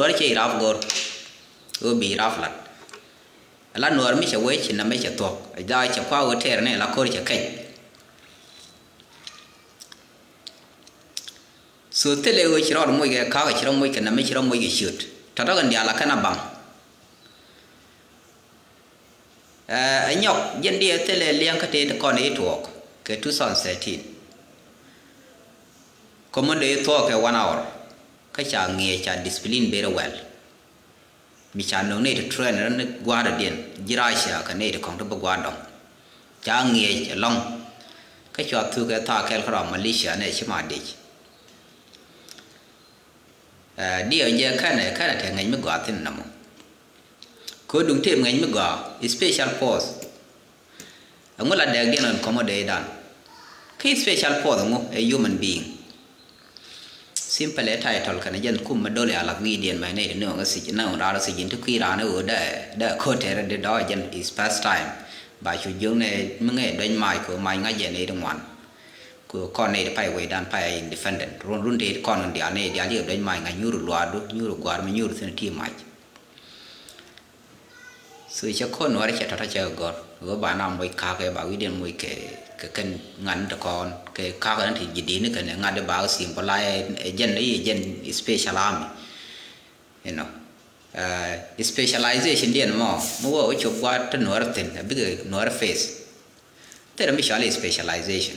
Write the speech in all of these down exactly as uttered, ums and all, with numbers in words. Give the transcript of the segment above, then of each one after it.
Nuäär cɛ irap go̱r. Ɣöö bi irap lat. Ala nuäär mi cɛ wee ci nɛmɛ cɛ thuɔ̱k. Ɛ jaa cɛ kua ɣöö tɛɛr ni ala ko̱r cɛ kɛc. So thilɛ ɣöö ci rɔɔd moc kɛ ka̱a̱k, ci rɔ moc kɛ nɛmɛ, ci rɔ moc kɛ ciöt. Tɔ̱tɔ̱ kɛn diaal a kɛn a baŋ. Ɛ nyɔk jɛn diɛ thilɛ liɛŋ kä tëë ti kɔn i̱ tuɔɔk kɛ two thousand thirteen. Commando i̱ thuɔɔk kɛ one hour. Kä ca ŋi̱eec, ca discipline very well. Mi ca nöŋ nɛy ti train rɛn gua̱a̱r diɛn ji̱ Russia kɛ nɛy ti kɔ̱ŋ ti bi gua̱a̱r dɔ̱ŋ. Ca ŋi̱eec ɛlɔ̱ŋ. Kä cua thuk kɛ thaak kɛl kä rɔm militia nɛ ci ma dic. Ɛ diɛ jɛ kɛnɛ, kɛnɛ tɛ ŋɛc mi gɔaa thi̱n nɔmɔ. Kɛ duŋ tëë ŋɛc mi gɔaa, special force. Ɛŋu la dɛɛkdiɛn ɣän kɔmɔ dee dan? Kä special force ɛŋu? Ɛ human being. Simple ɛ title kɛnɛ jɛn kum mi dol ya lath wi̱i̱diɛn mɛ nɛy ti ni ɣän thiec, ni ɣän raar thiec in ti kui̱ raan ɛ ɣöö dee, dee ko̱tɛrɛ di dɔɔc jɛn is past time. Ba cu jiök nɛ mi ŋɛ duec mac kɛ ɣöö mac ŋa̱c jɛ nɛy ti ŋuan. Kɛ ɣöö kɔn nɛy ti pay wecdan pay ɛ independent. Run, run tëë kɔn in diaal nɛy diaal cikɛ duec mac ŋa̱c nyuur luaakdu, nyuur gua̱a̱r mi nyuur thi̱n ti mac. So cɛ ko̱r nuäärä cɛ tɔ̱tɔ̱ cɛ gɔ̱r. Ɣöö ba na moc ka̱a̱kɛ ba wi̱cdiɛn moc kɛ, kɛ kɛn ŋa̱t ni ti kɔn kɛ ka̱a̱kɛ ni ti ji̱ di̱t ni kɛn ŋa̱t di ba ɣä symbolize ɛ jɛn i̱ jɛn special army. You know, specialization diɛn mɔ mi wä wä cop gua̱a̱r ti nuäärä thi̱n a bikɛ nuäärä face. Thilɛ mi cɔal i̱ specialization.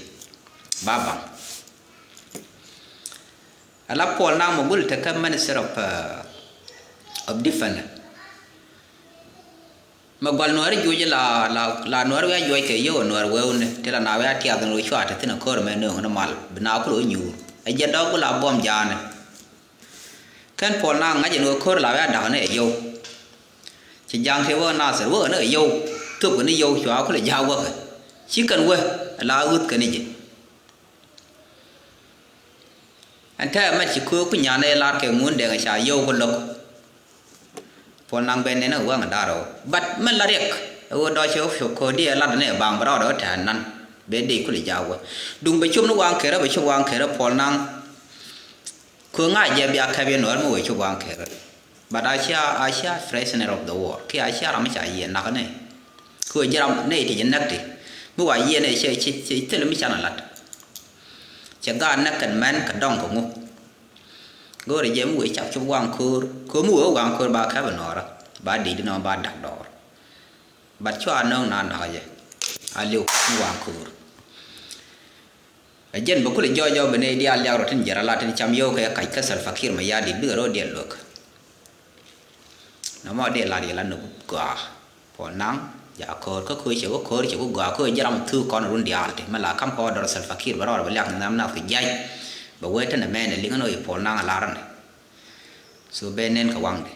Ba baŋ. Ala Paul Nang mɛ gul tekä Minister of, uh, of Defense. Mɛ gual nuäri juuc la, la, la nuäri wi̱i̱ a juɔc kɛ yio̱w nuäri wewni ti la na wi̱i̱ a tiath ni wi cua te thi̱n a ko̱r mɛ nööŋ ni mal bi na kul wi nyuur. Ɛ jɛ dɔk gul a buɔm jaani. Kɛn Paul Nang ŋa̱c ɛn ɣöö ko̱r la wi̱i̱ a da̱k ni ɛ yio̱w. Ci ja̱ŋ ti wä Nasir wä ni ɛ yio̱w. Thop kɛ ni yio̱w cua kul ɛ ja̱a̱k wäkɛ. Ci kɛn wä la ɣöth kɛ ni ji̱. Ɛn tɛmɛ ci köök ku nyan ëë lar kɛ ŋun dɛŋ ca yio̱w ku lo̱k. Puɔl naŋ ben nɛn ɛ wäŋ da̱r ɛ ɣöö. But mɛn la riɛk ɛ ɣöö dɔ̱ cɛ wä cop köödi ɛ lat ni ɛ baŋ bɛ rɔɔdɛ wä tɛ̈ɛ̈n nan. Bɛ dee kul i̱ ja̱a̱k wä. Duŋ bɛ cop ni waŋ kërä, bɛ cop waŋ kërä Puɔl naŋ. Köök ŋa̱c jɛ bia kɛp yɛ nuäär mi wee cop waŋ kërä. But a cia, a cia prisoner of the war kiɛ a cia ram mi ca yiëë nak ni. Kɛ ɣöö ji̱ ram nɛy ti ji̱ näk ti mi wa yiëë nɛy cɛ, cɛ, cɛ thilɛ mi can a lat. Cɛ gaat näk kɛn mɛn kɛ dɔŋ kɛ ŋu. Go̱o̱rɛ jɛ mi wee cak cop waŋ ko̱o̱r, ko̱o̱r mi wee waŋ ko̱o̱r ba kɛp ɛ nɔɔrä ba di̱i̱t inɔ ba da̱k dɔɔr. But cua nööŋ na nakä jɛ. A liw mi waŋ ko̱o̱r. Ɛ jɛn bä kulɛ jɔɔc jɔɔc bɛ nɛy diaal liak rɔ tin jɛr a la tin cam yio̱w kɛ kac kä Salva Kiir Mayardit bikɛ ro̱o̱diɛn luäk. Nɔmɔ dee lar yɛ la nöp gɔaa. Puɔl naŋ ja ko̱o̱r kä ko̱o̱r cɛ wä ko̱o̱r cɛ wä gɔaa ko̱o̱r ji̱ ram thuk kɔn run diaal ti mɛ la kam kɔ dɔr Salva Kiir bɛ rɔɔr bɛ liak ni nam nath kɛ jiac. Bɛ wee tɛn ɛmɛn ɛ liŋ ɛn ɣöö i̱ Puɔl naŋ ɛ lar ɛn. So bɛ nɛn kɛ waŋdɛ.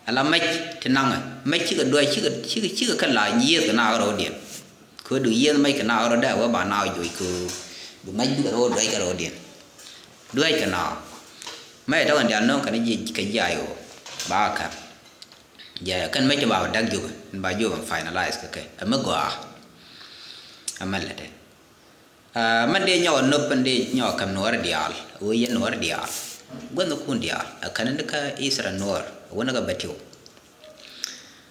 Ala mɛc ti naŋɛ mɛc cikɛ duac cikɛ, cikɛ, cikɛ kɛ la yiëëth kɛ naak rɔɔdiɛn. Kɛ du yiëëth mɛc kɛ naak rɔɔdɛ wee ba naak joc kɛ bi mɛc bikɛ rɔɔd duac kɛ rɔɔdiɛn. Duac kɛ naak mɛc tɔkɛ dial nöŋ kɛn ji̱ kɛ jiac ɣöö ba kɛ. Jɛ kɛn mɛc ti ba wä däk jupɛ ba jupɛ finalize kɛ kɛ ɛmɛ gɔaa. Ɛmɛ lɛtɛ. Aa, mɛn dee nyɔk nöp, mɛn dee nyɔk kɛm nuɔɔri diaal, ɣöö yɛn nuɔɔri diaal. Guäthnikun diaal ɛ kɛn ni kä Ithɛrɛl nuɔɔr ɛ wä ni kä Bɛtiw.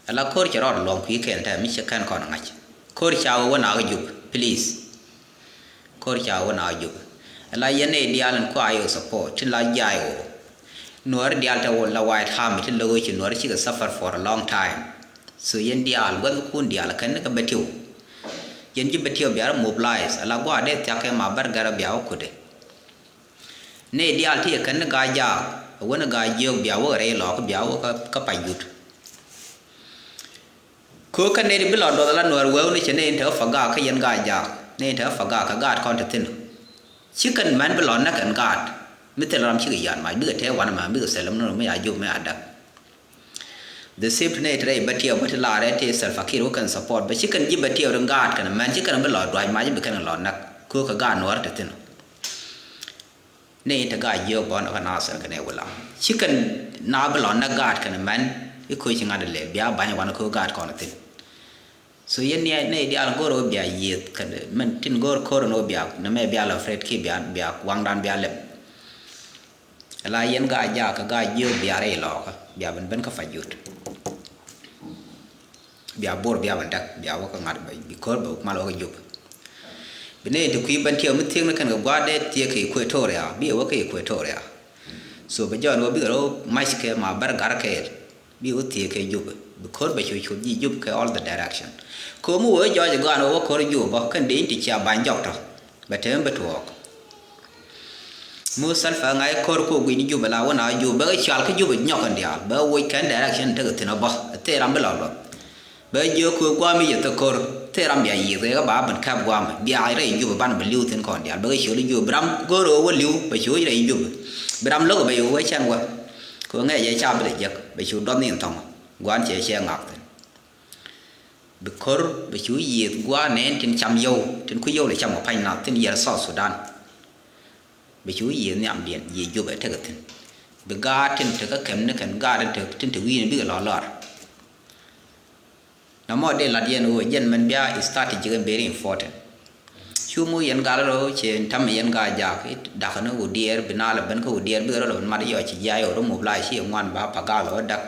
Ala ko̱r cɛ rɔɔd luɔ̱ŋ kui̱ kɛn tɛ mi cɛ kɛn kɔn ŋa̱c. Ko̱r ca wä wä nakä jup, please. Ko̱r ca wä nakä jup. Ala yɛn nɛy diaal in kua yɛ support tin la jaay wä. Nuɔɔri diaal te wä la White Army tin lo̱k wä ci nuɔɔri cikɛ suffer for a long time. So yɛn diaal gua̱thkun diaal kɛn ni kä Bɛtiw. Yɛn ji̱ Bɛtiw bia rɔ mobilize ala gua̱a̱r dee thia̱k kɛ ma bär gɛrɛ bia wä kutdɛ. Nɛy diaal ti yɛ kɛn ni Gaa-jaak ɛ wä ni Gaa-jiök bia wä rɛy lɔɔk bia wä kä, kä pac jut. Köök kä nɛy ti bi lɔ duɔth ala nuɛɛr wee wä ni cɛ nɛy in te ɣä Pagak kä yɛn Gaa-jaak nɛy in te ɣä Pagak kɛ gaat kɔn te thi̱n. Ci kɛn mɛn bi lɔ näk kɛn gaat mi thil ram cikɛ yian mac bikɛ tɛɛ wanɛ mɛ bikɛ thil ram ni mi a jop mi a däk. The same to nɛy ti rɛy Bɛtiɛw bä ti laarɛ ti Salva Kiir wä kɛn support bä ci kɛn ji̱ Bɛtiɛw ri gaat kɛn mɛn ci kɛn bi lɔ duac mac bi kɛn lɔ näk köök kɛ gaat nuɔɔr te thi̱n. Nɛy in te gaat jiök bɔn kä Nasir kɛn ɛ wula ci kɛn na bi lɔ näk gaat kɛn mɛn i̱ köök ci ŋa̱t ilɛ bia ba̱ny wan köök gaat kɔn thi̱n. So yɛn nɛy diaal go̱r wä bia yiëth kɛn mɛn tin go̱r ko̱r ni wä bia nɛ mɛ bia lɔ fred ki bia, bia waŋdan bia lɛp. Ala yɛn gaa jaak kä gaa jiök bia rɛy lɔɔkä, bia ben ben kä Pajut. Bia Bor bia ben däk, bia wä kä ŋa̱t, bi ko̱r bɛ mal wä kä Jubɛ. Bi nɛy ti kui̱ ben tiɛw mi thiekni kɛn kɛ gua̱a̱r dee thiek kɛ Equatoria, bi wä kä Equatoria. So bɛ jɔɔn wä bikɛ rɔ mac kɛ ma bär gar kɛɛl. Bi wä thiek kɛ Jubɛ. Bi ko̱r bɛ cu cuth ji̱ Jubɛ kɛ all the direction. Ko̱r mi wee jɔɔc gɔaan wä ko̱r Jubɛ bä kɛn dee in ti cia ba̱ny jɔk tɔ. Bɛ te mi bi tuɔɔk. Mi Salva ŋa̱c ko̱r ko gui̱ni Jubɛ la wä na Jubɛ bɛ kɛ cual kä Jubɛ nyɔk kɛn diaal. Bɛ woc kɛn direction tekɛ thi̱n ɔ bä. Thil ram bi lɔl bä. Bɛ jiök kɛ gua̱a̱m i̱ yɛ thok ko̱r, thil ram bia yiëth kɛ ba ben käp gua̱a̱m, bia rɛy Jubɛ ban bɛ li̱w thi̱n kɔn diaal, bɛ kɛ ciöl i̱ Jubɛ, bi ram go̱o̱r ɣöö wä li̱w, bɛ cu rɛy Jubɛ, bi ram lo̱k bɛ yo̱o̱ wee cɛn wä. Kɛ ɣöö ŋɛc jɛ ca bi lɛ jek, bɛ cu dɔth ni in thɔŋ, gua̱a̱n cɛ cɛ ŋak thi̱n. Bi ko̱r, bɛ cu yiëth gua̱a̱n nɛn tin cam yio̱w, tin ku yio̱w lɛ cam kɛ pa̱ny nath, tin yɛr South Sudan. Bɛ cu yiëë nhiamdiɛn, yiëë Jubɛ tekɛ thi̱n. Bi gaat tin te kä kɛm ni kɛn gaat tin te, tin te wi̱i̱ni bikɛ lɔ lɔr. Nɔmɔ dee lat yɛn ɣöö jɛn mɛn bia strategic and very important. Cu mu yɛn gal rɔ cɛ tam yɛn gaa jaak i̱ dakä ni Udiɛɛr bi naalɛ ben kä Udiɛɛr bikɛ rɔ lɔ mat yɔ ci jiay ɣöö rɔ mop la ci ŋuan ba Pagak lɔ dak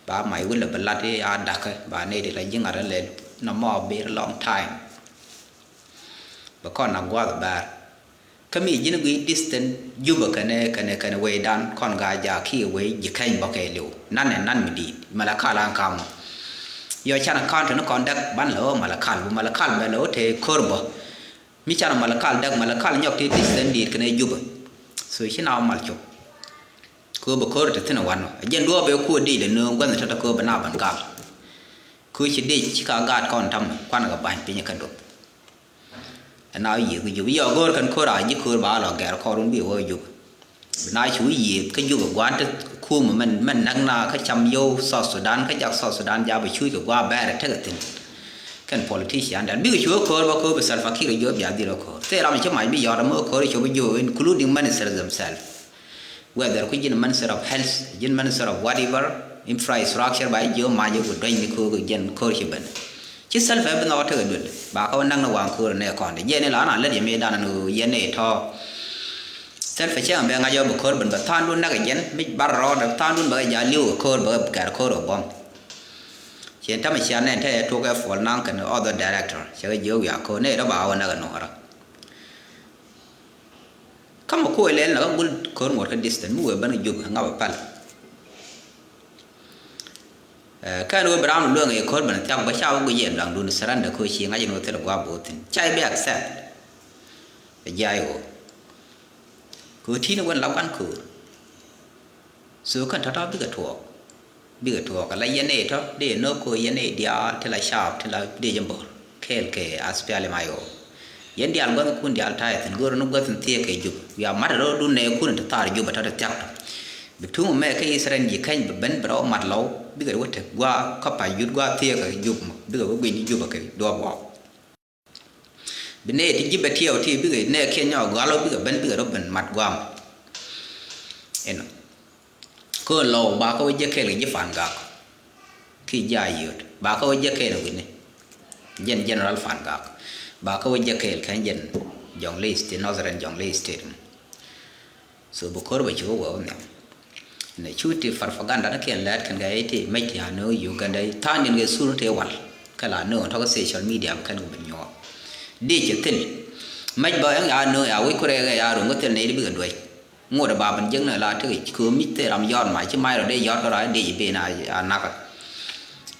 ba may wulɛ bi lat i̱ a dakä ba nɛy ti la ji̱ ŋa̱t rɔ lɛl nɔmɔ very long time. Bɛ kɔn na gua̱a̱th bäär. Kä mi ji̱n guic distance Jubɛ kɛnɛ, kɛnɛ, kɛnɛ wecdan kɔn gaa jaak kiɛ wec ji̱ kɛny bä kɛɛliw. Nan ɛ nan mi di̱i̱t. Malakal an kam. Yɔ can county ni kɔn däk ban lɛ ɣöö Malakal. Bi Malakal bɛ lɛ ɣöö te ko̱r bä. Mi can Malakal däk, Malakal nyɔk te distance di̱i̱t kɛnɛ Jubɛ. So ci na wä mal cop. Kɛ ɣöö bɛ ko̱r te thi̱n ɛ wan ɔ. Ɛ jɛn duɔ̱ɔ̱p ɛ kuäär di̱i̱t ɛ nööŋ gua̱nh ɛ tɔ̱tɔ̱ kɛ ɣöö bɛ na ben gal. Kɛ ɣöö ci dic ci ka gaat kɔn ta̱mɛ kuanɛ kɛ ba̱ny piny kä duɔ̱p. Ɛn a yiëëth kä Jubɛ. Yɔ go̱o̱r kɛn ko̱r a ji̱ ko̱r ba lɔ gɛr kɔr wun bi wä Jubɛ. Bi na cu yiëëth kä Jubɛ gua̱a̱n te kum mɛn, mɛn näk na kä cam yio̱w South Sudan kä jak South Sudan jabɛ cuc kɛ gua̱a̱ bɛɛrɛ tekɛ thi̱n. Kɛn politician dan bikɛ cu ko̱r bä ko̱r bi Salva Kiir jiö bia dhil ko̱r. Thil ram ci mac bi yɔt amä ko̱r cop jiö including ministers themselves. Whether ku ji̱n Minister of Health, ji̱n Minister of whatever, infrastructure ba ji̱ jiök mac ji̱ ku duäc ni ko̱o̱k ji̱n ko̱o̱r ci ben. Ci Salva bi nhɔk tekɛ duël ba kä wä näk ni waŋ ko̱o̱r nɛ kɔn di jiɛn ni la na lät yɛ mi dan ni yɛn ni tɔ. Salva cɛ ŋa bɛ ŋa̱c jɔ bi ko̱o̱r ben bɛ tha̱a̱ŋ dun näk jiɛn mi bar rɔɔdɛ tha̱a̱ŋ dun bɛ kɛ ja̱ li̱w kɛ ko̱o̱r bɛ kɛ gɛr ko̱o̱r bɛ buɔ̱m. Ciɛn tamɛ cian nɛn te tuɔk ɛ puɔl naŋ kɛn other director cɛ kɛ jiök wiak ko̱o̱r ni dɔ ba wä näk ɛ nuɔrä. Kä mɛ kuɔ ilɛl na kä gul ko̱r ŋuɔ̱t kä distance mi wee ben kɛ Jubɛ ŋa̱p ɛ päl. Ɛ, kɛn wee bi ram lueŋ ɛ ko̱r ben thiak bä ca wä guic yɛ luaŋdun surrender ko̱ ci ŋa̱c in wä thil gua̱a̱p bo̱o̱ thi̱n ca i̱ bi accept. Ɛ jiay wä ko̱ ti̱n wän la gua̱n ko̱r. So kɛn tɔ̱tɔ̱ bikɛ tuɔɔk. Bikɛ tuɔɔk ala yɛn nɛy tɔ dee nöök ko̱ yɛn nɛy diaal ti la caap ti la dee jɛ bo̱r kɛɛl kɛ aspiali ma yɔɔ. Yɛn diaal gua̱thkun diaal ta̱a̱ thi̱n go̱o̱r ni gua̱th in thiee kɛ Jubɛ. Wiaa mat rɔɔdun nɛɛkun in ti thaar Jubɛ tɔ̱ ti thia̱k tɔ. Bi tuŋ mɛ kä Israel ji̱ keny bi ben bi rɔw mat lɔw bikɛ wä tek gua̱a̱ kä pa yut gua̱a̱ thiee kɛ Jubɛ mɔ bikɛ wä guic ni Jubɛ kɛ duɔ̱ɔ̱p waw. Bi nɛy ti ji̱ bɛ tiɛw ti bikɛ nɛy kiɛ nyɔk gɔal wä bikɛ ben bikɛ rɔ ben mat guam. Inɔ. Kä lɔw ba kä wä jɛ kɛɛl kɛ ji̱ Pan Gak. Ki ji̱ Ayod ba kä wä jɛ kɛɛl wi̱ni. Jɛn General Pan Gak ba kä wä jɛ kɛɛl kɛn jɛn Jonglei State, Northern Jonglei State. So bi ko̱r bɛ ci wä wä wä nhiam. Nɛ cu ti propaganda ni kiɛn lɛt kɛn kɛ iti mec ti anu Uganda tha̱a̱ŋ din kɛ sur ti wal. Kɛ la nu tɔk social media bi kɛn kɛ bi nyuɔɔk. Di ci thil mec bä ɛŋ ya nu ya wi̱c kurɛ kɛ ya run kɛ thil ni di bikɛ duec. Ŋot ba bin jek ni la ti kɛ mic thil ram yɔt ma ci mac rɔ di yɔt kɛ rɔ di ci ben a nakä.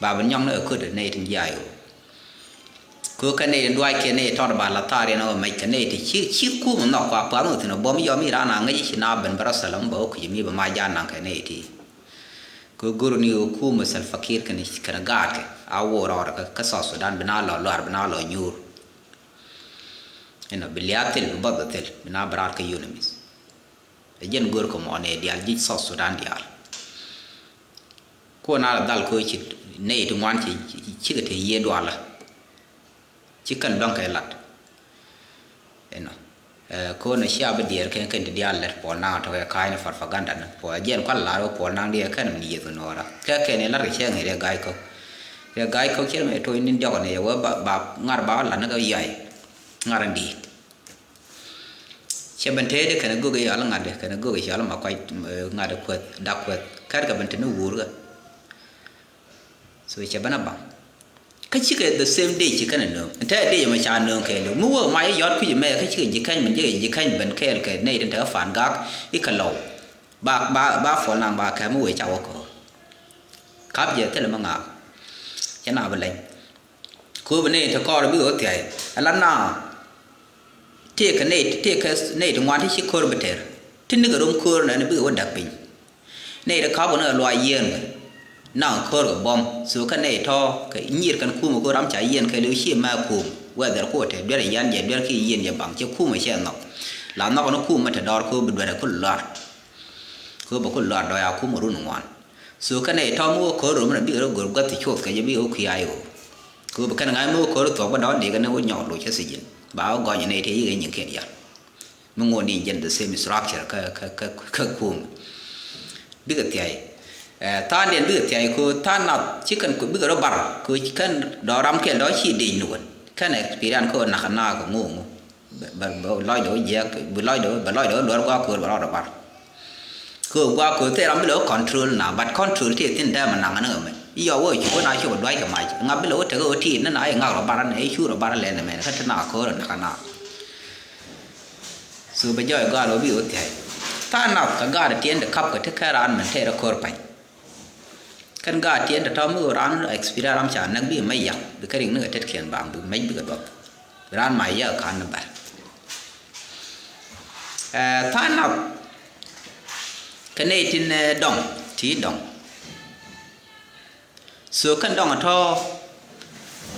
Ba bin nyɔŋ ni kɛ kut ni tin jia yo. Kö kɛ nɛy tin duac kiɛ nɛy tɔt ba la thar yɛn ɣä mɛc kɛ nɛy ti ci ci kum nhɔk kua path ŋä thi̱n ɔ buɔm yɔm iran a ŋäc i̱ ci na ben bɛ rɔ thɛl ɔm bɛ wä kui̱c mi bɛ ma ja̱ naŋ kɛ nɛy ti. Kö go̱r ni ɣä kum Salva Kiir kɛn kɛn gaat kɛ a woo rɔɔdɛ kä South Sudan bi na lɔ luaar bi na lɔ nyuur. Inɔ bi lia̱a̱ thil bi bɔth bɛ thil bi na bɛ raar kä UNMISS. Ɛ jɛn go̱r kɛ mɔ nɛy diaal ji̱ South Sudan diaal. Kuɔn a la dhal kɛ ci nɛy ti ŋuan ci cikɛ te yiee dualä. Ci kɛn luaŋ kɛ lat. Inɔ. Ɛ, kɔn cia bi diɛɛr kɛn kɛn ti diaal lɛt puɔl naŋ tɔkɛ ka̱a̱cni propaganda ni puɔl jiɛn kual lar wä puɔl naŋ diɛ kɛn min yieth nuɔɔra kɛ kɛn in lar kɛ cɛ ŋi̱i̱c rɛ ga̱a̱c kɔk. Rɛ ga̱a̱c kɔk cɛ mɛ toc ni diɔk ni yɛ wä ba, ba ŋar ba lat ni kɛ yɔy. Ŋar in di̱i̱t. Cɛ ben tëëdɛ kɛnɛ gök i̱ yɔal ŋa̱t kɛnɛ gök i̱ cɔal ma kuac, eh, ŋa̱t kuäth dak kuäth kɛr kɛ ben te ni wuur kɛ. So cɛ ben a baŋ. Kä cikɛ the same day ci kɛn a nööŋ. Ɛn te a day mɛ ca nööŋ kɛɛl mi wee ma yɛ yɔt kui̱c mɛ kä cikɛ ji̱ kɛny min jɛ ji̱ kɛny ben kɛɛl kɛ nɛy tin te kä fan gak i̱ kɛ lɔw. Ba, ba, ba puɔl naŋ ba kɛ mi wee ca wä köör. Kap jɛ thilɛ mi ŋaak. Cɛ na bi leny. Kööb nɛy ti kɔɔr bi ɣöö thiay. Ala na. Tëëkɛ nɛy, tëëkɛ nɛy ti ŋuan ti ci köör bi tɛr. Ti nikɛ rom köör nɛn bikɛ wä däk piny. Nɛy ti ka̱p wä ni kɛ luaac yieen kɛ. Naŋ köör kɛ buɔ̱m. So kä nɛy tɔ̱ kɛ nyiir kɛn kumɛ köör ram ca yieen kɛ liw ci mɛ kum. Whether kuɔ tɛ duer yian jɛ duer ki yieen jɛ baŋ cɛ kumɛ cɛ nhɔk. La nhɔk ni kumɛ te dɔɔr köör bi duer kul luaar. Köör bi kul luaar dɔɔy a kumɛ run ŋuan. So kä nɛy tɔ̱ mi wä köör rom ni bikɛ rɔ gör gua̱th ti cuɔth kɛ jɛ bikɛ wä kui̱ a i̱ ɣöö. Kɛ ɣöö bi kɛn ŋa̱c mi wä ko̱r thuɔ̱k bä dɔ̱ŋ di̱i̱k ni wä nyɔk loc kä sijin. Ba wä gɔny ni ti yik inyinkiɛn yal. Mi ŋuɔ̱t ni jɛn the same structure kä, kä, kä, kä kum. Bikɛ thia̱y. Eh, tha̱a̱ŋdiɛn bikɛ thia̱y kɛ ɣöö tha̱a̱ŋ nath ci kɛn bikɛ rɔ bar kɛ ɣöö ci kɛn dɔ̱ŋ ram kɛl dɔ̱ŋ ci dic ni wän. Kɛn experience kɛ ɣöö nak kɛ naak kɛ ŋo̱o̱ŋ. Bɛ, bɛ, bɛ lɔcdɛ wä jiɛk, bɛ lɔcdɛ wä, bɛ lɔcdɛ wä luɔr gua̱a̱k köör bɛ rɔɔdɛ bar. Kɛ ɣöö gua̱a̱k köör thil ram bi lɛ wä control na, but control ti thi̱n dee mɛ naŋ ni ɣä mɛ. I̱ yɔ wä cu wä na cop dua̱c kɛ mac. Ŋa bi lɛ wä tekɛ wä tiit ni na i̱ ŋak rɔ bar ni, i̱ cu rɔ bar lɛn mɛ, kä ti na köör ni kä na. So bɛ jɔɔc gaal wä bi wä thia̱c. Tha̱a̱ŋ nath kɛ gaat tiɛn ti kap kɛ ti kɛ raan mɛ tɛɛr ɛ köör pa̱ny. Kɛn gaat tiɛn tɔ̱tɔ̱ mi ɣöö raan experience ram ca näk bi mɛ yak bi kä rik ni kɛ tetkiɛn baaŋ bi mɛc bikɛ duɔth. Bi raan ma yak ka̱n ni bɛr. Ɛ, tha̱a̱ŋ nath kɛ nɛy tin, ɛ, dɔŋ ti dɔŋ. So kɛn dɔŋ tɔ̱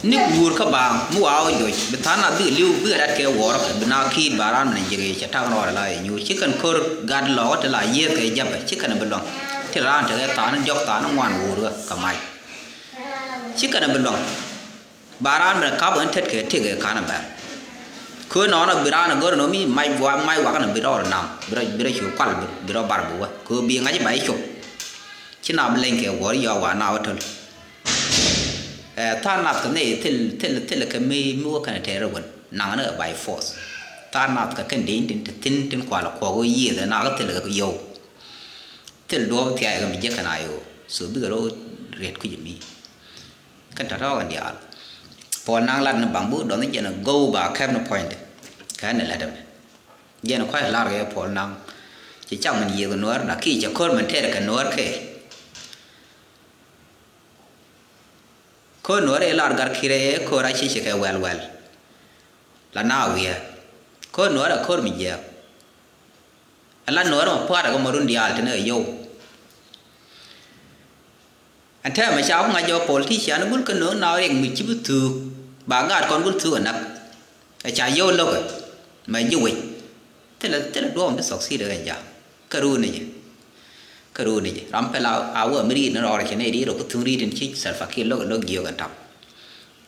ni wuur kä baaŋ mi wa wä joc bi tha̱a̱ŋ nath bikɛ li̱w bikɛ rat kɛ wuɔɔrä kɛ bi na ki̱i̱t ba raan mɛn ji̱ kɛ cɛ ta̱ŋ rɔɔdɛ la yɛ nyuur ci kɛn ko̱r gat lɔɔkä ti la yiëëth kɛ japɛ ci kɛn bi luäŋ. Ti raan tekɛ tha̱a̱ŋ ni diɔ̱k tha̱a̱ŋ ni ŋuan wuur kä kɛ mac. Ci kɛn bi luäŋ. Ba raan mɛn kap ɣän tet kɛ tëk kɛ ka̱n bɛr. Kɛ nɔnɔ bi raan gör nɔ mi mac wa, mac wakɛ nɔ bi rɔɔdɛ nam bi rɔ, bi rɔ cu kual bi, bi rɔ bar bi wä kɛ bi ŋa̱c ba i̱ cop. Ci na bi leny kɛ wuɔr yɔak wa na wä töl. Ɛ, tha̱a̱ŋ nath kɛ nɛy thil, thil, thil kɛ mi, mi wä kɛn tɛɛr wän naŋ ni kɛ by force. Tha̱a̱ŋ nath kɛ kɛn dee in tin te thi̱n tin kual kuɔk wä yiëëth ɛ na kɛ thil kɛ yɔw. Thil duɔ̱ɔ̱p thia̱a̱c kɛ mi jiäk kɛn a yɔw. So bikɛ rɔ riet kui̱c mi. Kɛn tɔ̱tɔ̱ kɛn diaal. Puɔl naŋ lat ni baŋ buk dɔ̱ŋ jɛn a go̱o̱k ba kɛp ni puɔ̱nydɛ. Kɛn ni lät ɛmɛ. Jɛn kua̱c lar kɛ puɔl naŋ. Ci cak min yiëëk nuäär na ki cɛ ko̱r min tɛɛr kɛ nuäär kɛ. Ko̱r nuɔ̱ɔ̱rɛ i̱ lar gar kirɛ ko̱r a ci ci kɛ wɛl wɛl. La na wiɛ ko̱r nuɔ̱ɔ̱rɛ ko̱r mi jiɛk. Ala nuɔ̱ɔ̱rɛ ma pua̱a̱r a kɛ ma run diaal tɛn ɛ yio̱w. Ɛn tɛmɛ ca ku ŋa̱c jɛ politician gul kä no̱o̱ŋ na riɛk mi ci bi thuuk ba gaat kɔn gul thuuk ɛ nak. Ɛ ca yio̱w lo̱kɛ mɛ ji̱ wec. Thilɛ, thilɛ duɔ̱ɔ̱m ti succeed ɛ kɛ ja̱a̱k. Kä ruun ni jɛ. Kä ruun ni jɛ. Ram pɛl a, a wä mi riit ni rɔɔdɛ cɛ nɛy di rɔ kä thuŋ riit in ci Salva Kiir lo̱k, lo̱k jiök ɛn tam.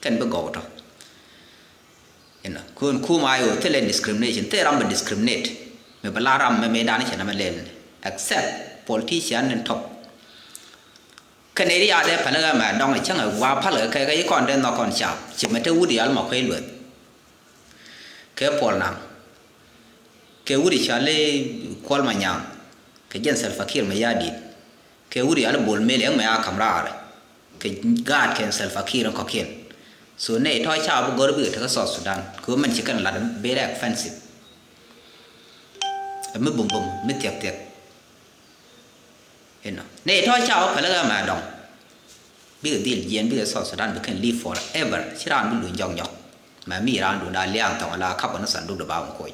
Kɛn bi gɔw tɔ. Inɔ. Kun kum a yo̱o̱ thilɛ discrimination. Thilɛ ram bi discriminate. Mi bi la ram mɛ, mɛ dan cɛ na mɛ lɛl ni. Except politician in top. Kɛn ɛ ri a dee päl ɣä mɛ dɔŋ cäŋ ɛ wa päl ɣä kɛ kɛ i̱ kɔn dee nhɔk kɔn ca. Ci mɛ te wut yal mɔ kuec lueth. Kɛ Puɔl Naŋ. Kɛ wut i̱ cɔal i̱ Kuɔl Manyaŋ. Kɛ jɛn Salva Kiir mɛ ya̱a̱ di̱t. Kɛ wut i̱ cɔal i̱ Bol Mel ɛŋ mɛ a ka̱m raar. Kɛ gaat kɛn Salva Kiir in kɔ̱kiɛn. So nɛy tɔ̱ ca bi gɔ̱r bikɛ tekä South Sudan. Kɛ ɣöö mɛn ci kɛn lat very expensive. Ɛ mi bumbum, mi thiɛk thiɛk. Inɔ. Nɛy tɔ̱ ca wä päl ɣä mɛ dɔ̱ŋ. Bikɛ dhil jiɛn, bikɛ South Sudan, bi kɛn live forever. Ci raan bi luny jɔk nyɔk. Mɛ mi raan dun da liaŋ thɔŋ la kap kɛ ni sanduk di ba wä koc.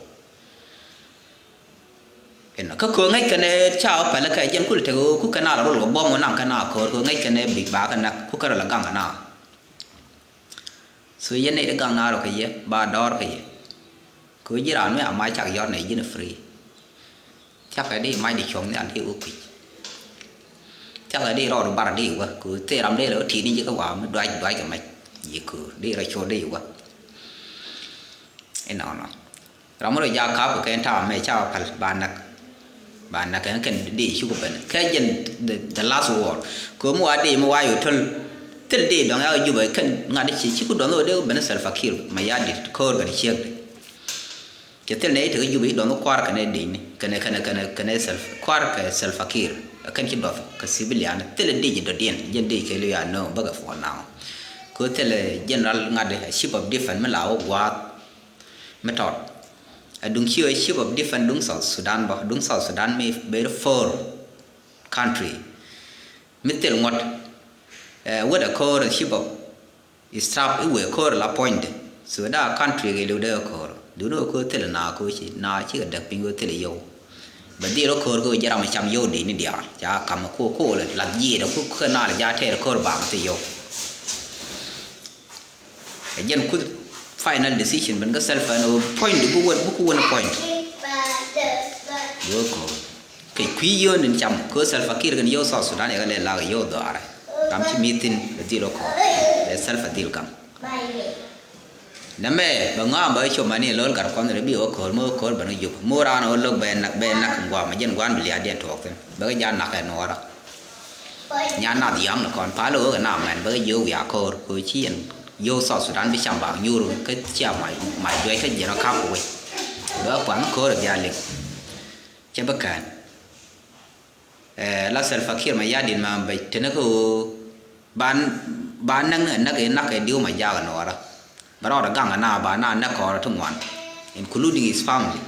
Inɔ. Kä köö ŋäc kɛn ɛ ca wä päl kä jɛn kul tek ɣöö ku kɛn a la rol kɛ buɔ̱m wä naŋ kɛn a köör köö ŋäc kɛn ɛ bik ba kɛ nak ku kɛn rɔ la gaŋ kɛn a. So yɛn nɛy ti gaŋ na rɔ kɛ yɛ ba dɔɔr kɛ yɛ. Kɛ ɣöö ji̱ raan mi ama cak yɔr nɛy ji̱n free. Cakɛ di mac di cuɔ̱ŋ nhial di wä kui̱c. Cakɛ di rɔɔd bar di wä kɛ ɣöö thil ram di rɔ ti̱i̱t ni ji̱ kä wa̱a̱ mi duac duac kɛ mac. Ji̱ köör di rɔ cuɔ̱r di wä. Inɔnɔ. Ram mi rɔ jak kap kɛ kɛn ta̱a̱ mɛ ca wä päl ba näk. Ba näk kɛn kɛn di cuk ben kɛ jɛn the, the last war. Kɛ mi wa di mi wa yo̱ töl. Thil di dɔ̱ŋ ya Juba kɛn ŋa̱t di ci ci ku dɔ̱ŋ wä di ben Salva Kiir mɛ ya di ko̱o̱r kɛn ciek di. Thil nɛ i̱ tekɛ Jubɛ i̱ dɔ̱ŋ kua̱r kɛnɛ dec ni kɛnɛ kɛnɛ kɛnɛ kɛnɛ self kua̱r kɛ Salva Kiir. Kɛn ci dɔth kɛ civilian thil i̱ dec i̱ dɔ̱diɛn jɛn dec kɛ li ya nööŋ bäkɛ puɔl naŋ. Kɛ thil general ŋa̱t ɛ chief of defence mi la wä gua̱a̱th mi tɔt. Ɛ duŋ ci ɛ chief of defence duŋ South Sudan bä duŋ South Sudan mi ber four country. Mi thil ŋuɔ̱t ɛ wet ɛ ko̱o̱r ɛ chief of staff i̱ wëë ko̱o̱r la puɔ̱nydɛ. So da country kɛ liw dee ko̱o̱r duuni wä ko̱o̱r thilɛ naa ko̱o̱r ci naa cikɛ däk piny wä thilɛ yio̱w. Bɛ dhil wä ko̱o̱r kɛ wä jɛ ram cam yio̱w dee ni diaal ca kam ko̱o̱r ko̱o̱r lɛ lath jiɛɛdɛ ku kɛ naa lɛ ja tɛɛr ko̱o̱r baŋ thil yio̱w. Ɛ jɛn kuth final decision ben kä Salva ni wä puɔ̱nydɛ bu wä bu ku wä ni puɔ̱nydɛ. Wä ko̱o̱r kɛ kui̱ yio̱w ni cam ko̱o̱r Salva Kiir kɛn yio̱w South Sudan yɛ kɛ lɛ lak yio̱w dhɔaarɛ. Kam ci mi thin bɛ dhil wä ko̱o̱r bɛ Salva dhil kam. Nɛmɛ bɛ ŋɔaam bɛ com ani lo̱l gat kuɔnh rɛ bi wä ko̱o̱r mi wä ko̱o̱r ben wä jup mi wä raan wä lo̱k bɛ nak bɛ nak guam a jɛn guan bi liaatdiɛn tuɔɔk thin bɛ kɛ jaat nak kɛ nuɔɔrä. Nyan nath yɔ̱a̱ŋ ni kɔn pal wä kɛ na mɛn bɛ kɛ jiök wiaa ko̱o̱r ko̱o̱r ci yɛn yio̱w South Sudan bi cam bak nyuur kä cia mac juɛc kä jiɛn wä kap kɛ wec. Bɛ kɛ pua̱n ko̱o̱r a bia liŋ cɛ bä kään. La Salva Kiir Mayardit ma bɛ teni kä ɣöö ba ba näk ni näk in nak kɛ diw ma jaak nuɔɔrä. Bɛ rɔɔdɛ gaŋ ana ba na näk kɔɔrä ti ŋuan including his family.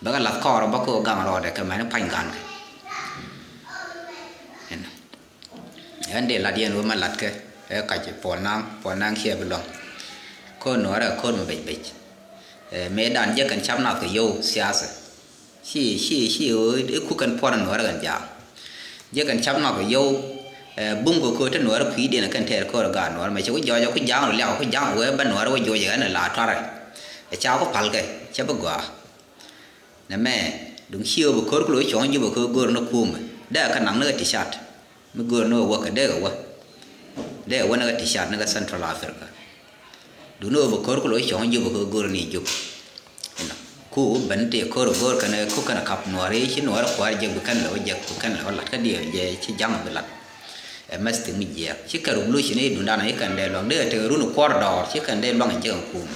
Bɛ kɛ lath kɔɔrä bä kä ɣöö gaŋ rɔɔdɛ kɛ mɛni pa̱ny gankɛ. Ɛn dee lat yɛn wä ma latkɛ ɛ kac puɔl naŋ puɔl naŋ ciɛ bi luaŋ. Ko̱r nuɔɔrä ko̱r mi bec bec. Mëë dan jɛ kɛn cap nath kɛ yio̱w siasa. Ci ci ci ɣöö i̱ kukɛn puɔ̱n nuɔɔr kɛn ja̱a̱ŋ. Jiäkɛn cap nɔk kɛ yio̱w. Bum kɛ köö te nuɔɔr kui̱diɛn kɛn tɛɛr köör gaat nuɔɔr mɛ ci ku jɔɔc ku ja̱a̱ŋ rɔ liak ku ja̱a̱ŋ wee bä nuɔɔr wä juɔc kɛn la tuarɛ. Ɛ ca ku palkɛ cɛ bi gɔaa. Nɛ mɛ duŋ ci ɣöö bi köör ku lo̱c cuɔ̱ŋ Jubɛ köör go̱o̱r ni kuumɛ dee kɛ naŋ ni kɛ ti cat. Mi go̱o̱r ni wä wäkɛ dee kɛ wä. Dee kɛ wä ni kɛ ti cat ni kɛ Central Africa. Duŋni wä bi ko̱r ku lo̱c cuɔ̱ŋ Jubɛ kɛ go̱o̱r ni Jubɛ. Inɔ ku ben ti ko̱r go̱o̱r kɛn ku kɛn kap nuɔɔri ci nuɔɔri kua̱r jek bi kɛn lɛ wä jek bi kɛn lɛ wä lat kä diɛw jɛ ci jaŋ bi lat. Ɛ mɛs thiŋ mi jiɛɛk ci kɛn revolution i̱ duŋdan i̱ kɛn dee luaŋ dee kɛ tek run kuɔr dɔɔr ci kɛn dee luaŋ in jek in kuum.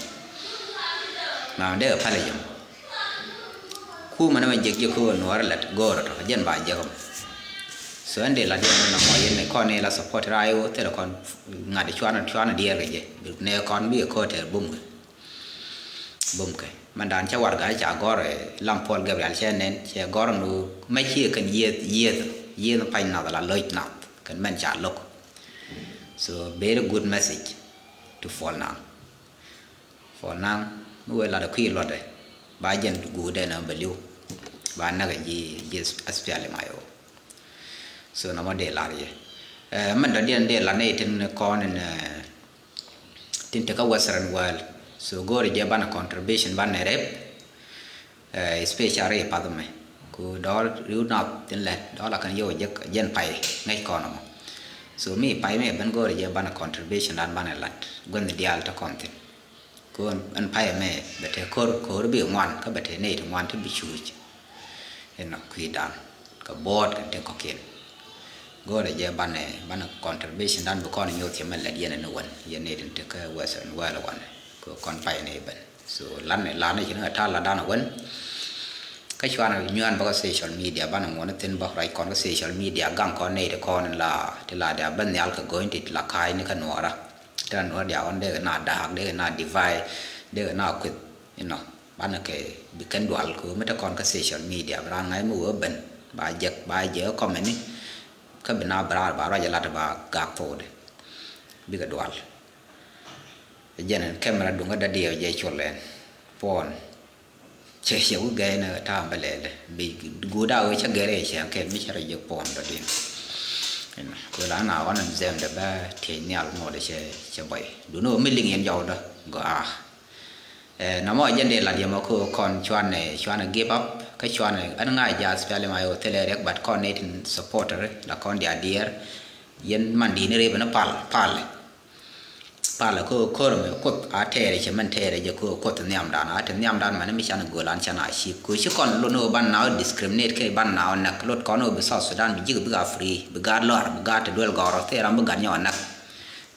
Ma dee kɛ pälɛ jɛ mɔ. Kumɛ ni mɛ jek jek kä nuɔɔri lɛt go̱o̱rä tɔ jɛn ba jek mɔ. So ɛn dee la diɛn ni nɔmɔ yɛn ni kɔn ni la support ra iwä thilɛ kɔn ŋa̱t cuanɛ cuanɛ diɛɛr kɛ jɛ. Nɛ kɔn bi kɛ ko̱o̱t tɛɛr bum kɛ bum kɛ mɛn dan cɛ warɛga ca gɔr lam Paul Gabriel cɛ nɛn cɛ gɔr nu mɛ ci kɛn yieth yieth yieth pany nath la loc nath kɛn mɛn ca lo̱k. So very good message to Paul Nang. Puɔl Nang mi wee lat ɛ kui̱ luɔtdɛ ba jɛn guudɛ nɛ bɛ li̱w ba näk ɛ ji̱ ji̱ SPLM-IO. So nɔmɔ dee lar yɛ. Ɛ mɛn dɔ̱diɛn dee lar nɛy tin kɔn in ɛ tin te kä Western world. So go̱o̱rɛ jɛ banɛ contribution banɛ rep. Ɛ especially i̱ path mɛ ku dɔɔr riw nath tin lɛ dɔɔr la kɛn yio̱w jek jɛn pay ŋäc kɔn mɔ. So mi pay mɛ ben go̱o̱rɛ jɛ banɛ contribution dan banɛ lat guänh diaal te kɔn thin. Ku ɛn pay mɛ bɛ te ko̱r ko̱r bi ŋuan kä bɛ te nɛy ti ŋuan ti bi cuuc. Inɔ kui̱dan kɛ bo̱o̱t kɛn tin kɔ̱kiɛn. Go̱o̱rɛ jɛ banɛ banɛ contribution dan bi kɔn nyoth cɛ mɛ lɛt yɛn ni wän yɛn nɛy tin te kä Western world wanɛ. Ku kɔn pay ni ben. So lanɛ lanɛ ci ni kɛ ta̱a̱ la danɛ wän. Kä cuanɛ nyuan bä kä social media banɛ ŋuɔni thin bä ruac kɔn kä social media gaŋ kɔn nɛy ti kɔn in la ti la dia ben nhial kɛ go̱ny ti la ka̱a̱cni kä nuɔɔra. Ti la nuɔɔra dia kɔn dee kɛ na da̱a̱k dee kɛ na divide dee kɛ na kueth inɔ. Banɛ kɛ bi kɛn dual kɛ ɣöö mi te kɔn kä social media bi raan ŋa̱c mi wee ben ba jek ba jek kä kɔmɛni. Kä bi na bi raar ba ruac ɛ lat ba gak thokdɛ bikɛ dual. Jɛn ɛn camera duŋ kä dadiɛw jɛ col ɛn puɔn. Cɛ cɛ wä gɛy ni ta̱a̱ bä lɛlɛ bi guut a wee cä gɛr ɛ cɛ kɛl mi cɛ rɔ jɛ puɔn dɔ din. Ku la na ɣɔn ɛn zɛm dɛ bä tiec nhial ŋot cɛ cɛ bɔy duni wä mi liŋ yɛn jɔw dɔ gɔ a. Ɛ nɔmɔ jɛn dee lat yɛ mɔ kä kɔn cuanɛ cuanɛ give up kä cuanɛ ɛn ŋa̱c jaas piali ma yɛ wä thilɛ riɛk but kɔn ni tin supporter la kɔn dia diɛɛr. Yɛn man di̱i̱ni rep ni pal pal. Palɛ kä ko̱r mɛ kuoth a tɛɛrɛ cɛ mɛn tɛɛrɛ jɛ kä kuoth nhiamdan a te nhiamdan mɛn mi can go̱o̱l an can a cip kä ci kɔn lot ni wä ban na wä discriminate kɛ ban na wä nɛk lot kɔn wä bi South Sudan bi jik bi ka free bi gaat lɔr bi gaat te duel gɔrɔ thɛɛr ram bi gat nyɛ wä nɛk.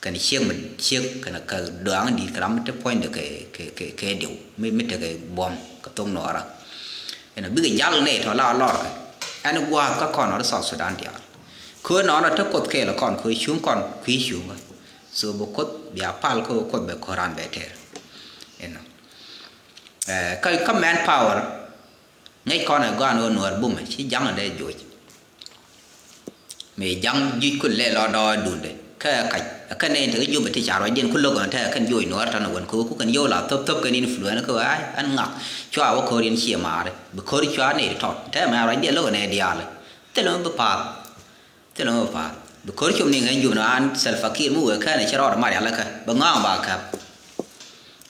Kɛn ciek mi ciek kɛn kɛ dɔaŋ di̱i̱t kɛ ram mi te puɔ̱nydɛ kɛ kɛ kɛ kɛ diw mi mi tekɛ buɔ̱m kɛ thok nuɔɔra. Ɛn bikɛ jal nɛy tɔ̱ la lɔr kɛ ɛn gua̱a̱th kä kɔn ɔt South Sudan diaal. Köö nɔnɔ te Kuoth kɛɛl kɔn köö cuŋ kɔn kui̱ cuŋä. So bi Kuoth bia pal köö Kuoth bɛ ko̱ran bɛ tɛr. Ɛn kä kä manpower. Ŋäc kɔn ɛ gɔaan ɣöö nuäär bumɛ ci jaŋ ɛ dee joc. Mëë jaŋ juc kul lɛ lɔ dɔɔdundɛ kä ɛ kac ɛ kɛn nɛy in te kä Jubɛ ti ca ruacdiɛn ku lo̱k ɣän te ɛ kɛn joc nuäär tɔ̱nɛ wän kɛ ɣöö ku kɛn yio̱w la thöp thöp kɛn influence kɛ ɣöö ay ɛn ŋak cua wä ko̱r yɛn cie maari bi ko̱r cua nɛy ti tɔt te mɛ ruacdiɛn lo̱k ɣän ɛ diaal. Thilɛ mi bi pa̱a̱th. Thilɛ mi bi pa̱a̱th bi ko̱r com ni ŋäc Jubɛ ni an Salva Kiir mi wëë kɛn ɛ ci rɔɔd ɛ marial ɛ kɛ bi ŋa̱a̱ŋ ba kɛp.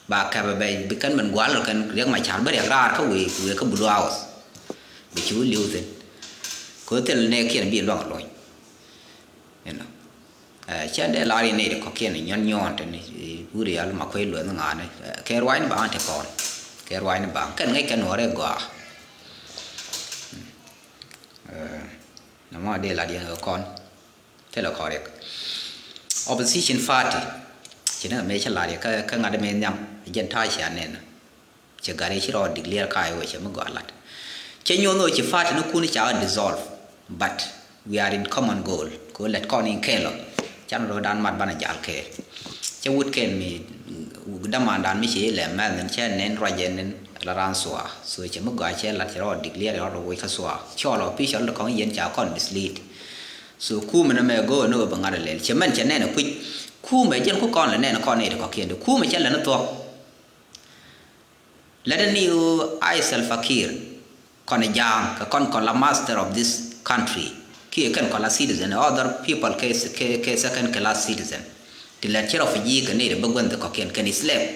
Ba kɛpɛ bɛ bi kɛn ben gua̱l kɛn Riɛk Macar bä riɛk raar kä wëë wëë kä Blue House. Bi ci wä li̱w thi̱n. Kɛ ɣöö thil nɛɛkiɛn bi luaŋ luɔ̱ny. Inɔ. Cɛn dee lar in nɛy ti kɔ̱kiɛn in nyɔn nyɔɔn tɛn wuri yal ma kuec lueth ŋa̱a̱ni kɛ ruaacni baŋ te kɔn. Kɛ ruaacni baŋ kɛn ŋäc kɛn nuɔ̱ɔ̱rɛ gɔaa. Nɔmɔ dee lat yɛn ɣä kɔn. Thilɛ kɔn riɛk. Opposition party ci ni ɣä mëë cä lat yɛ kä ŋa̱t mëë nhiam jɛn ta̱a̱ cia nɛn. Cɛ gat yɛ ci rɔ declare ka̱a̱c wä cɛ mi gɔaa lat. Cɛ nyuɔ̱n ɣä ci party ni kun ca ɣä dissolve. But we are in common goal kɛ ɣä lɛt kɔn in kɛn lɔ. Can rɔ dan mat banɛ jal kɛɛl. Cɛ wut kɛn mi damandan mi ci ilɛ mɛl nin cɛ nɛn ruacɛ nin la ran sua. So cɛ mi gɔaa cɛ lat cɛ rɔ declare rɔ rɔ woc kä sua cɔl official di kɔŋ yɛn ca kɔn mislead. So kumɛ ni mɛ go̱o̱ ni wä bɛ ŋa̱t a lɛl cɛ mɛn cɛ nɛn a kui̱c. Kumɛ jɛn ku kɔn lɛ nɛn kɔn ni ti kɔkiɛn di kumɛ cɛ lɛ ni thuɔ̱k. Lɛ ni ni wä ai Salva Kiir kɔn ja̱a̱ŋ kɛ kɔn kɔn la master of this country. Kiɛ kɛn kɔn la citizen other people kɛ kɛ kɛ second class citizen. Ti lɛ ci refugee kɛ ni ti bä guɛn thi kɔkiɛn kɛn slave.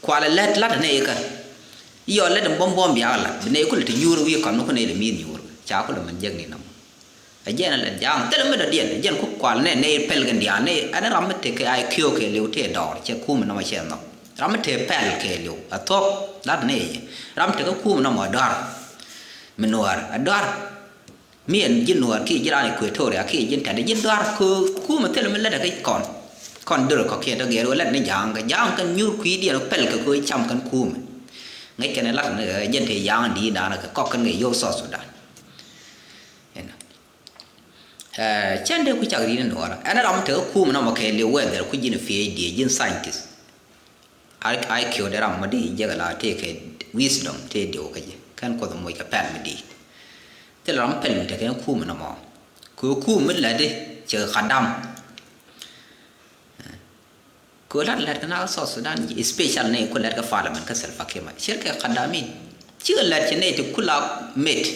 Kualɛ lät lat nɛ ikä. Iɔ lät in buɔ̱m buɔ̱m biakä lat bi nɛ ikul ti nyuur wi̱i̱ kɔn mi ku nɛ ilɛ mi̱i̱th nyuur. Ca kulɛ mɛn jek ni nɔmɔ. Ɛ jɛn ɛ lät ja̱a̱ŋ thilɛ mi dɔ̱diɛn ɛ jɛn ku kual nɛ nɛ ipɛl kɛn diaal nɛ ɛn ram mi tekɛ I Q kɛɛliw tëë dɔɔr cɛ kum nɔmɔ cɛ nhɔk. Ram mi tëë pɛl kɛɛliw ɛ thuɔ̱k lat nɛ i̱ ram tekɛ kum nɔmɔ ɛ dɔ̱a̱r. Mi nuäär ɛ dɔ̱a̱r. Mi ɛn ji̱n nuäär kiɛ ji̱n raan Equatoria kiɛ ji̱n tɛ̈dɛ ji̱n dhɔaar kɛ kumɛ thilɛ mi lätdɛ kä kɔn. Kɔn dörɛ kɔ̱kiɛn tɔ gɛɛr wä lät ni ja̱a̱ŋ kɛ ja̱a̱ŋ kɛn nyuur kui̱diɛn pɛl kɛ kɛ cam kɛn kumɛ. Ŋäc kɛn ɛ lat ni ɛ jɛn te ja̱a̱ŋ di̱i̱t da̱a̱n kɛ kɔk kɛn kɛ yio̱w South Sudan. Ɛnɔ. Ɛ cɛn dee ku cak ri̱n in nuɔɔrä ɛn ram mi te kä kumɛ nɔmɔ kɛ liw whether ku ji̱n P H D ji̱n scientist. I Q de ram mi di jek la tëë kɛ wisdom tëë diw kä jɛ kɛn Kuoth moc kɛ pɛl mi di̱i̱t. Thil ram mi pɛl mi tekɛ kum nɔmɔ kɛ kum mi lätdi cɛ kɛ kadam. Kɛ lat lät kɛ na South Sudan especial ni ku lät kɛ parliament kä Salva Kiir ma cir kɛ kadamin. Cikɛ lät ci nɛy ti kula met.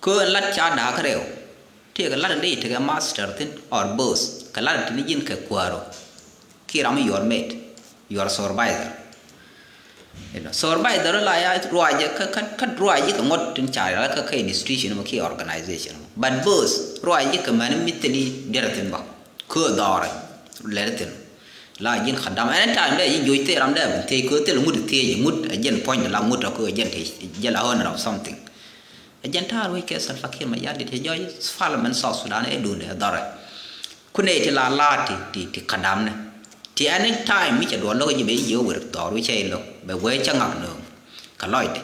Kö ɛn lat ca da̱a̱k rɛw. Tëëkɛ lat in dee tekɛ master thi̱n or boss kɛ lat in te ni ji̱n kɛ kuäärä. Kiɛ ram mi your mate, your supervisor. You know, supervisor la ya ruacɛ kä kä kä ruacɛ kɛ ŋuɔ̱t tin ca lat kä kä institution mɔ kiɛ organization mɔ. But boss ruacɛ kɛ mɛn mi thili derɛ thi̱n bä. Kö dhɔrɛ lɛr thi̱n. La ji̱n kadam anytime dee ji̱ joc thil ram dee bin thiec kö thil ŋut thiec ŋut ɛ ji̱n puɔ̱ny la ŋut ɛ kö ɛ ji̱n te jɛ la owner of something. Ɛ jɛn ta̱a̱ ruec kɛ Salva Kiir Mayardit ɛ jɔc parliament South Sudan ɛ duundɛ ɛ dhɔrɛ. Ku nɛy ti la la̱a̱t ti ti ti kadamnɛ. Ti any time mi cɛ duɔl lo̱k ji̱ ben ji̱ ɣä wer dhɔr wi̱c cɛ ilo̱k bɛ wee cä ŋak nööŋ. Kɛ lɔcdɛ.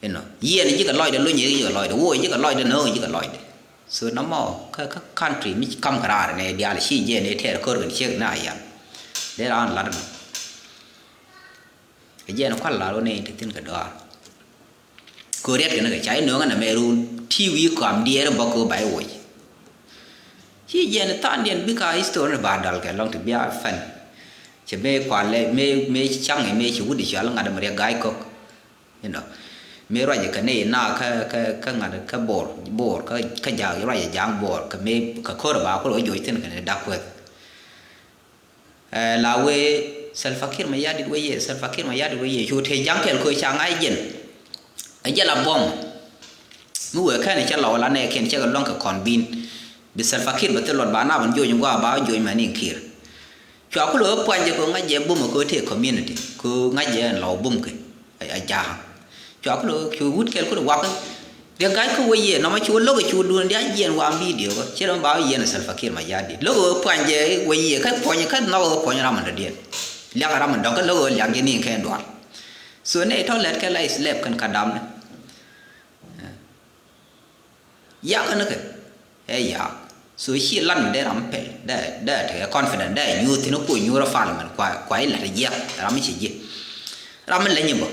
Inɔ yiɛn ji̱ kɛ lɔcdɛ lony ji̱ kɛ lɔcdɛ woc ji̱ kɛ lɔcdɛ nööŋ ji̱ kɛ lɔcdɛ. So nɔmɔ kä kä country mi kam kɛ raar nɛ diaal ci jɛ nɛ tɛɛr kör kɛn ciek na yan. Dee raan lat nɔ. Ɛ jɛn kual lar wä ni ti thi̱n kɛ dɔaar. Kɛ riɛt kɛn kɛ ca inöŋä nɛ mɛ run ti wi̱i̱ kɔam diɛɛr bä kɛ ba iwoc. Ci jɛn tha̱a̱ŋdiɛn bikɛ history ni ba dɔl kɛ lɔŋ ti bia fɛn. Cɛ mëë kualɛ mëë mëë caŋ mëë ci wut i̱ cual ŋa̱t mɛ riɛk ga̱a̱c kɔk. Inɔ mëë ruacɛ kɛ ni na kä kä kä ŋa̱t kä Bor Bor kä kä ja̱a̱k ruacɛ ja̱a̱ŋ Bor kɛ mëë kɛ kör ba kul wä joc thi̱n kɛ ni dak kueth. Ɛ la wee Salva Kiir Mayardit wee yɛ Salva Kiir Mayardit wee yɛ cu te ja̱ŋ kɛl kö ca ŋa̱c jɛn. Ɛ jɛ la buɔ̱m. Mi wee kɛn cɛ lɔw la nɛ kɛn cɛ kɛ luäŋ kɛ kɔn bin. Bi Salva Kiir bɛ thil luɔt ba nap in joc in gua ba joc mɛn in Kiir. Cua kulɛ wee pua̱ny jɛ kö ŋa̱c jɛ bumɛ kö te community kö ŋa̱c jɛ ɛn lɔw bumkɛ. A ja̱a̱ŋ. Cua kulɛ wee cu wut kɛl kulɛ wakä. Riɛk ga̱a̱c kä wec yɛ nɔmɔ cu lo̱k cu duun dia̱ jiɛn waŋ bidio kä ci rɛm ba wä yiɛn Salva Kiir Mayardit. Lo̱k ɣöö puany jɛ wec yɛ kä puɔ̱ny kä nhɔk ɣöö puɔ̱ny ram in dɔ̱diɛn. Liak ram in dɔ̱ŋ kä lo̱k ɣöö liak ji̱ ni kɛn dual. So nɛ tɔ̱ lɛt kɛ la slap kɛn ka damni. Yak kɛn kɛ ɛ yak. So ci lat mi dee ram pɛl dee dee tekɛ confident dee nyuur thin kuɔ nyuur ɛ parliament kua kua ilat jiɛk ram mi ci ji̱. Ram mi leny bä.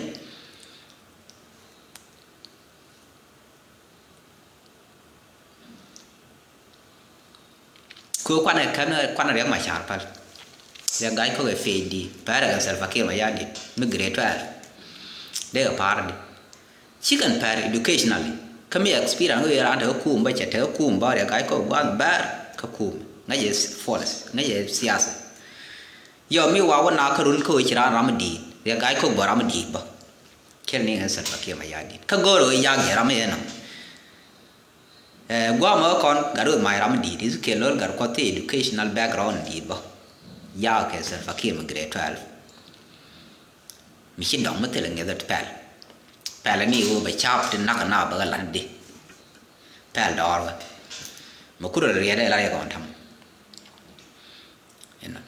Kö kuanɛ kän kuanɛ Riɛk Macar päl. Riɛk ga̱a̱c kök ɛ P H D päärɛ kɛn Salva Kiir Mayardit mi grade twelve. Dee kɛ pa̱a̱r di ci kɛn pɛr educationally kä mi experience kä ɣöö raan te kä kum bä cɛ te kä kum bä Riɛk ga̱a̱c kök gua̱a̱th bäär kä kum. Ŋäc ɛ force ŋäc ɛ siasa. Yɔ mi wa wä na kä run kä ɣöö ci raan ram mi di̱i̱t Riɛk ga̱a̱c kök bä ram mi di̱i̱t bä. Cɛ ni ŋäc Salva Kiir Mayardit kä go̱o̱r ɣöö yak jɛ ram mi ɛnɔ. Ɛ guam ɛ kɔn gat wä mac ram di̱i̱t i̱ kɛ lo̱l gat kuɔth ti educational background di̱i̱t bä. Yak kɛ Salva Kiir mi grade twelve. Mi ci dɔŋ mi thilɛ ŋi̱eth pɛl. Pɛl ni ɣöö bɛ ca̱p ti nak na bä kɛ lat di. Pɛl dɔɔr wä. Mi kurɛ riɛt ɛ lat yɛ kɔn ta̱m.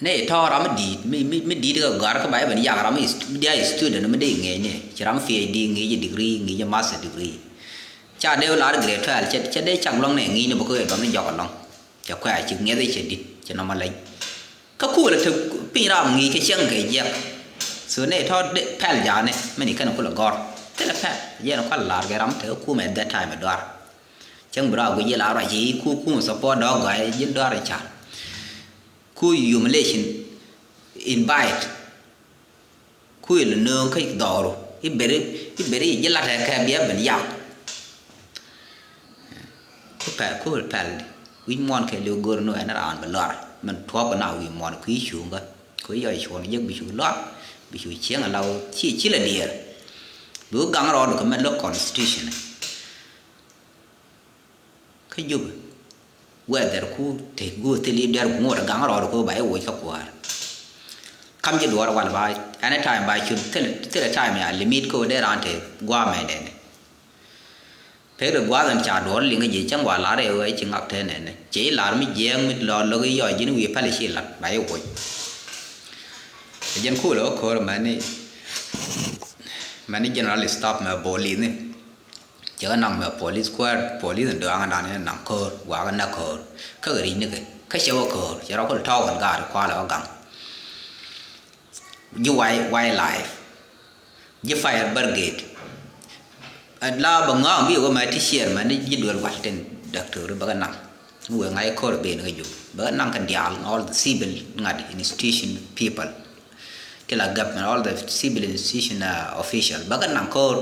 Nɛ tɔ̱ ram mi di̱i̱t mi mi mi di̱i̱t kɛ gɔ̱a̱r kä ba i̱ ben yak ram mi dia student mi dee ŋi̱eec ni ci ram P H D ŋi̱eec degree ŋi̱eec master degree. Ca dee lar grade twelve cɛ cɛ dee cak lɔŋ nɛ ŋi̱i̱c ni bä kä ɣöö dɔ̱ŋ ni jɔk ɛlɔ̱ŋ. Cɛ kuɛ ci ŋi̱eth cɛ di̱t cɛ nɔmɔ leny. Kä kuul ɛ te piny ram ŋi̱i̱c kɛ cieŋ kɛ jiɛk. So nɛ tɔ̱ dee pɛl ja̱a̱ni mɛn i̱ kɛn kulɛ gɔ̱r thilɛ pɛl jiɛn kual lar kɛ ram te kä kum at that time ɛ dɔ̱a̱r. Cäŋ bi rɔ a guic ji̱ la ruac i̱ ku kum support dɔ̱k gɔ̱a̱c ji̱n dɔ̱a̱r i̱ ca̱r. Ku humiliation invite. Ku il nööŋ kä dhɔru i̱ beri i̱ beri i̱ ji̱ lat ɛ kɛ biɛ ben yak. Ku pɛl ku pɛl di wi̱c muɔ̱ɔ̱n kɛ liw go̱r ni ɛn raan bi lɔr min tuɔɔk na wi̱i̱ muɔ̱ɔ̱n kui̱ cuŋkä. Ku i̱ yɔc cuɔ̱ɔ̱n jek bi cu lɔr bi cu cieŋ ala wä ci ci la diɛɛr. Bi wä gaŋ rɔɔdu kɛ mɛn lo̱k constitution. Kä Jubɛ whether ku te guur thil i̱ diɛr ku ŋot ɛ gaŋ rɔɔd ku ba i̱ woc kä kuäär. Kam ji̱ duɔɔr wal ba anytime ba cun thil thil time ya limit kä wä dee raan te gua̱a̱mɛ nɛnɛ. Pek de gua̱a̱th ɛn ca duɔɔr liŋ kä ji̱ cäŋ wa lar ɛ wee ci ŋak te nɛnɛ cɛ i̱ lar mi jiɛɛŋ mi lɔ lo̱k i̱ yɔc ji̱n wi̱i̱ päl i̱ ci lat ba i̱ woc. Ɛ jɛn kuul ɛ wä ko̱r mɛni mɛni general staff mɛ bol i̱ni. Cɛ kɛ naŋ mɛ police kuäär police in dɔ̱a̱ŋ dan in naŋ köör wakä nɛ köör kä kɛ ri̱c nikɛ kä cɛ wä köör cɛ rɔ kul tɔ̱ɔ̱k in gaat kualɛ wä gaŋ. Ji̱ wild wildlife ji̱ fire brigade. Ɛ la bɛ ŋa̱a̱ŋ bi wä mɛ ti ciɛɛr mɛ ni ji̱ duel wal tin däktöri bɛ kɛ naŋ. Mi wëë ŋa̱c köör ben kä Jubɛ bɛ kɛ naŋ kɛ diaal all the civil ŋa̱t institution people. Ti la government all the civil institution uh, official bä kɛ naŋ köör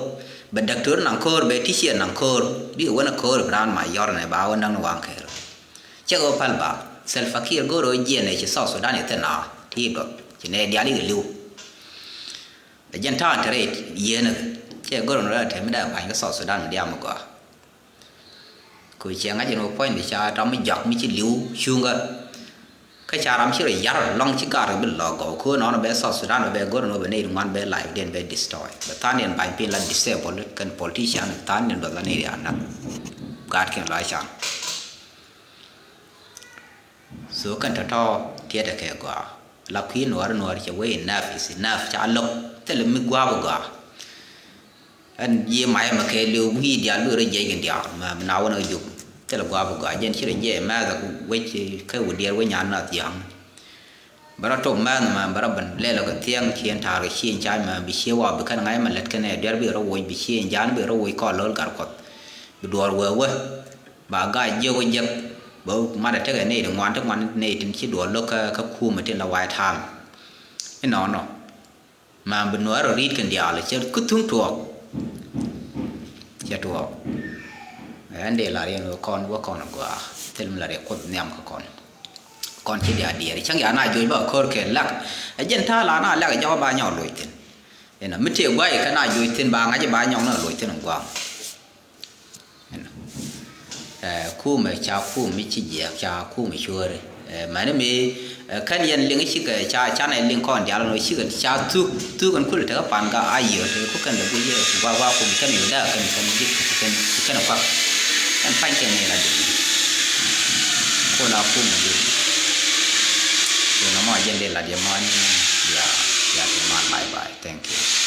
bɛ däktöör naŋ köör bɛ teacher naŋ köör bi kɛ wä ni köör bi raan ma yɔr ni ba wä näk ni waŋ kɛɛr. Cɛ kɛ wä pal ba Salva Kiir go̱o̱r wä jiɛn ɛ ci South Sudan i̱ thil na ti duɔth ci nɛ diaal i̱ kɛ li̱w. Ɛ jɛn ta̱a̱ in te rɛy yieen ɛ cɛ go̱o̱r wä ni rɛy te mi dee pa̱ny kä South Sudan mi diaal mi gɔaa. Kɛ cɛ ŋa̱c ɛn ɣöö puɔ̱nydɛ ca ram mi jɔak mi ci li̱w cuŋä. Kä ca ram ci rɔ yar lɔŋ ci gar bi lɔ gɔw kɛ ɣöö nɔnɔ bɛ South Sudan bɛ go̱r ɛn ɣöö bɛ nɛy ti ŋuan bɛ life diɛn bɛ destroy bɛ tha̱a̱ŋdiɛn ba̱ny piny la disable kɛn politician tha̱a̱ŋdiɛn duɔth la nɛy ti anak. Gaatkiɛn la can. So kɛn tɔ̱tɔ̱ tiɛtɛ kɛ gɔaa la kui̱ nuɔ̱ɔ̱r nuɔ̱ɔ̱r cɛ wee enough is enough ca lo̱k thilɛ mi gua̱a̱p gɔaa. Ɛn ji̱ mac ɛmɛ kɛ liw wi̱i̱ diaal bi rɔ jiɛc kɛn diaal mɛ na wän ɛ juk thilɛ gua̱a̱p gɔaa jɛn ci rɔ jiɛc mɛth wec kä wä diɛɛr wec nyan nath ya̱ŋ. Bɛ rɔ tok mɛth mɛ bɛ rɔ ben lɛl kɛ thiɛŋ ciën ta̱a̱r kɛ ciëny ca̱a̱c mɛ bi cië wa bi kɛn ŋa̱c mɛ lät kɛn ɛ diɛɛr bi rɔ woc bi ciëny ja̱a̱n bi rɔ woc kɔn lo̱l gat kuɔth. Bi duɔɔr wee wee ba gac jiök wä jiäk bä mat a tekɛ nɛy ti ŋuan ti ŋuan nɛy tin ci duɔɔr lo̱k kä kä kuumä tin la White House. Inɔnɔ ma bi nuɔɔr rɔ ri̱i̱t kɛn diaal cɛ kä thuŋ tuɔɔk. Cɛ tuɔɔk ɛn dee lar yɛn wä kɔn wä kɔn a gɔaa thil mi lar yɛ kuoth nhiam kä kɔn. Kɔn ci diaal diɛɛr cäŋ ya na joc ba ko̱r kɛ lak ɛ jɛn ta̱a̱ la na lak ɛ jɔk ba nyɔk loc thi̱n. Inɔ mi tëë guay kä na joc thi̱n ba ŋa̱c ba nyɔk na loc thi̱n in gua̱a̱ŋ. Ɛnɔ. Ɛ kumɛ ca kum mi ci jiɛk ca kumɛ cuɔri. Ɛ, mani mi, ɛ, kɛn yɛn liŋ cikɛ ca, ca nɛ liŋ kɔn dial nɔ cikɛ ca thuk, thuk ɛn kul tekɛ pan ka a yiëë tekɛ ku kɛn lɛ guic yɛ ku gua gua kum kɛn yu daa kɛn kɛn ji̱ kɛn kɛn kuak. Kɛn pa̱ny kɛn ni la diɛ. Ku la kum diɛ. Yɛ nɔmɔ a jɛn dee la diɛ mɔ ni ya, ya ti man bye bye. Thank you.